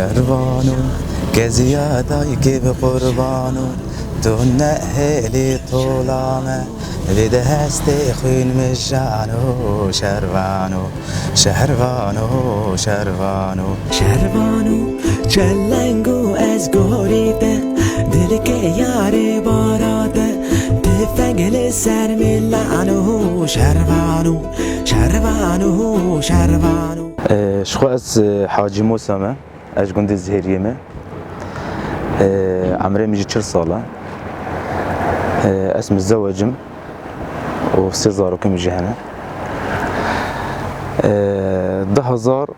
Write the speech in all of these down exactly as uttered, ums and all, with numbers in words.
Şervano, keziya daykê bi qurbano, tu nehêlî tola me, vê de hestê xwîn min jano. Şervano, şervano, şervano. Şervano, çelengo ez gorî te, dilkê yarê bara te, tifeng li ser milano. Şervano, şervano, şervano. Ee, ji xwe ez, e, Hacî Musa me. Ez ji gundê Zihêriyê me. Ee, emrê min jî çil sal e. Ee, ez mizewec im û sê zarokê min jî hene. Ee, du hezar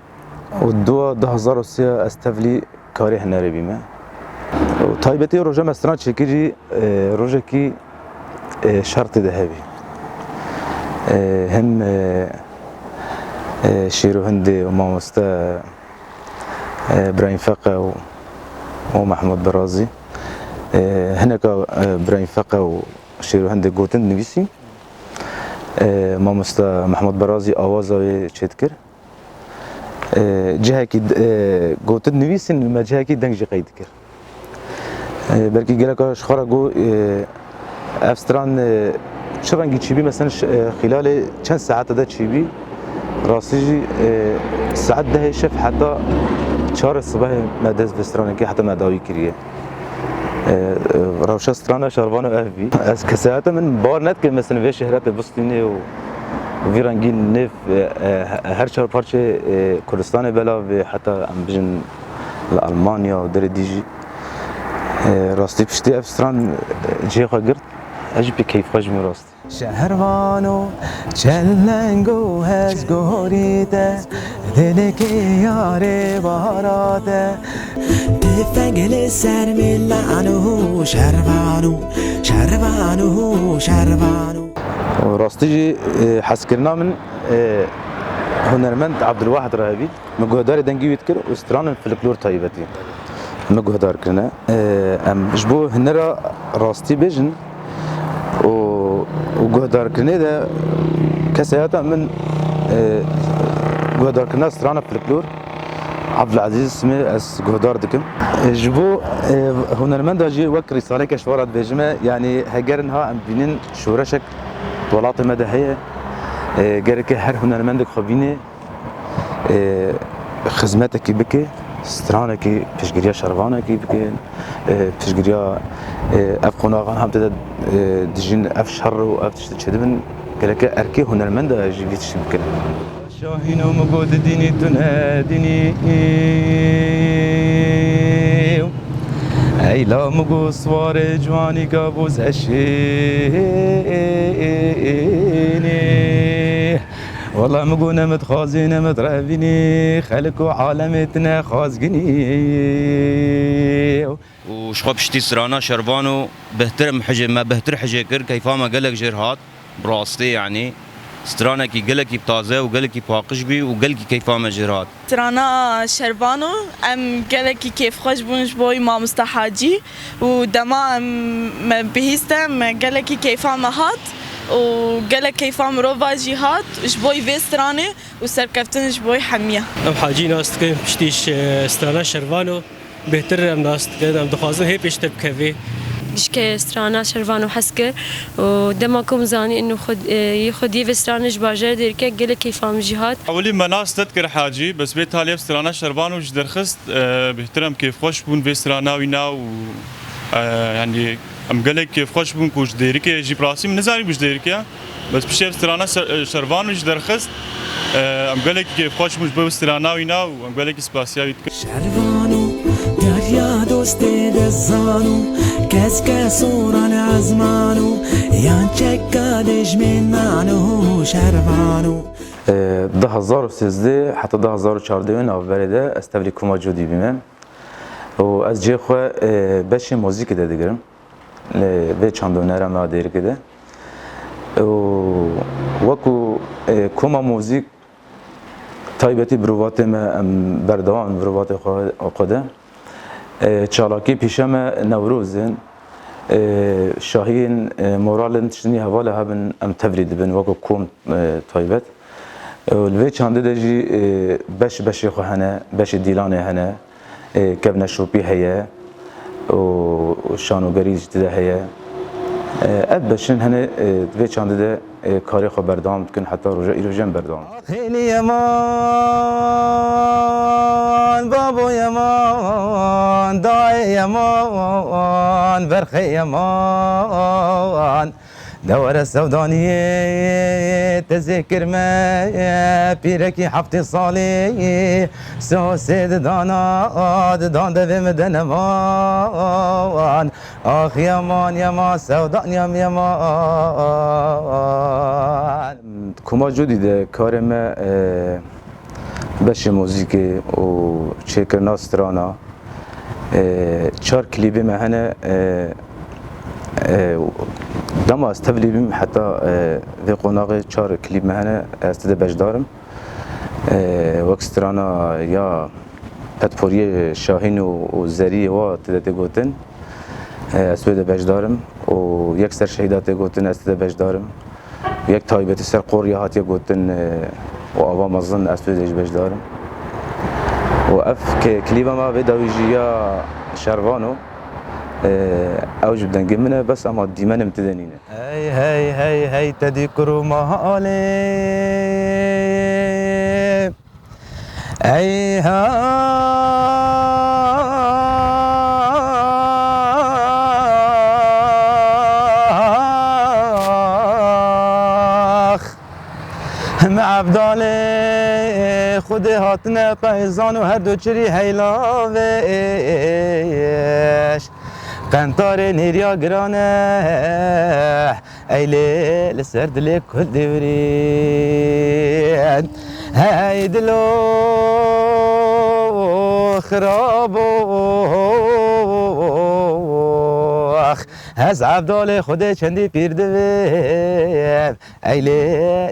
û du, du hezar û sê ez tevlî karê hunerê bîme. Û taybetî roja me stran çêkirî, e, rojekî, e, şer tê de hebî. E, hem, e, e, Şêro Hindê û mamoste, e, Birahîm Feqe û, û Mehmûd Berazî. E, hineka, e, Birahîm Feqe û Şêro Hindê gotin nivîsîn. E, mamoste Mehmûd Berazî awaza wê çêdikir. E, cihekî, e, gotin nivîsîn, me cihekî deng jî qeyd dikir. E, belkî geleka ji xwe re got, e, ev stran, e, çi rengî çêbî, mesela, ş-, e, xîlalê çend saete de çêbî, rastî jî, e, saet dehê şev heta çarê sibehê me dest bi stranekê heta me dawî kiriye. E, e, rewşa strana şervano ev bî. Ez kesayeta min bar nedike, mesela, vê şehretê bistînê û vî rengî nêv, e, e, her çar parçê, e, Kurdistanê belav bê, heta em bijin li Almanya û derê dî jî. E, rastî piştî ev stran, e, cihê xwe girt, ez jî pê keyfxweş bûm rast. Şehrvano, çelengo ez gorî te, dilekê yarê bahara te, tifeng li ser milano. Şervano, şervano, şervano. Rastî jî, e, hezkirina min, e, hunermend Abdulwahid Rehebi. Min guhdarî dengê wî dikir û stranên folklor taybetî min guhdar kirine. Em ji bo hunera rastî bêjin û, û guhdarkirinê de kesayeta min, e, guhdarkirina strana folklor Abdulazîz Simê ez guhdar dikim. Ji bo, e, hunermenda jî wek rîsaleke ji we re dibêjime, yanî heger niha em bînin şoreşek welatê me de heye, e, gereke her hunermendek xwe bîne. E, xizmetekî bike, stranekî piştgiriya şervanekî bike, e, piştgiriya, e, ev qonaxan hem tê de, e, dijîn ev şer û ev tişt çêdibin, gereke erkê hunermenda jî vî tiştî bike. Şahîno min got didînî tu nedînî. Eyla min got siwarê ciwanî gavoz eşênê. Wela min got ne min dixwazî, ne min direvînî, xelk û alemê tine xwazginî. Û ji xwe piştî strana şervan û bihtir em hijê, me bihtir hijê kir, keyfa me gelek jêr hat, bi rastî yanî stranekî gelekî taze û gelekî paqij bî û gelekî keyfa me jêr hat. Strana şervan û em gelekî kêfxweş bûn ji bo wî mamoste Hacî. Û dema em me bihîst e, me gelekî keyfa me hat û gelek keyfa mirova jî hat ji bo vê stranê û serkeftin ji bo hemiya. Em Hacî nas dikin, piştî ş-, strana şervano bêhtir em nas dikin, em dixwazin hê pêştir bikevê. Ji ke strana şervano hez kir û dema ku min zanî inu xwe, e, yê xwediyê vê stranê ji bajarê derket, gelek keyfa min jî hat. Ewilî me nas nedikir Hacî, bes bê talî ev strana şervano ji derxist. E, bêhtir em kêfxweş bûn vê strana wî na û, e, yanî em gelek kêfxweş bûn ku ji Dêrikê jî, bi rastî min nizanî ku ji Dêrikê ye. Bes piştî ev strana ser-, e, şervan min ji derxist. E, em gelekî kêfxweş bûn ji bo strana wî na û em gelekî spasiya wî dikin. Şervano, deriya dostê dizano, kes kes oran ezmano, yan çeka dijmin nano. Şervano. E, du hezar û sêzdeh heta du hezar û çardeh navberê de ez tevlî koma Cûdî bîme. Û ez cihê xwe, e, beşê muzîkê de digirim. Li vê çandonera me a Dêrikê de. Û wekû, e, koma muzîk taybetî bi rovatê me em berdewam in bi rovatê xwe, xwe de. E, çalakî pîşe me Newroz in. E, şahiyên, e, moral in, tiştî hevalê hebin, em tevlî dibin wekû kom, e, taybet. E, li vê çandê de jî, e, beş beşê xwe hene, beşê dîlanê hene. E, kevneşopî heye û şanogerî jî tide heye. E, ev beşin hene, e, di vê çandê de, e, karê xwe berdewam dikin, heta roja îro jî em berdewam. Xêlî yeman, babo yeman, dayê yeman, berxê yeman. De were sevdaniyê te zêkir me, pîrekî heftê salî, sosê didana, didan devê min de neman. Ax yeman, yeman, sevdaniyam yeman. Koma Cudî de karê me, e, beşê muzîkê û çêkirina strana, e, çar klîbê me hene, e, e, dema ez tevlî bîm, heta, e, vê qonaxê çar klîb me hene, ez tê de beşdar im. E, wek strana ya Petporiyê Şahîn û, û Zeriyê wa tê de tê gotin. E, ez wê de beşdar im û yek ser şehîda tê gotin, ez tê de beşdar im. Yek taybetî ser Qorya hatiye gotin, e, û ava mezin, ez wê de jî beşdar im. Û ev ke-, klîba me vê dawî jî ya Şervano, e, ew jî bi dengê min e, bes ema dîmenim tê de nîne. Hey, hey, hey, hey, te dî kur û malê. Ey hax. Him Evdalê Xwedê hatine peyzan û her du çirî heylavêş. Qentarê nêriya giran e, ey lê li ser dilê kul divirî. Hey dilo xirabo, ez Evdalê Xwedê çendî pîr divêm, ey lê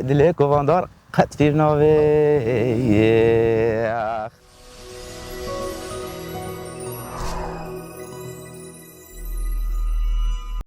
dilê kovandar qet pîr navê.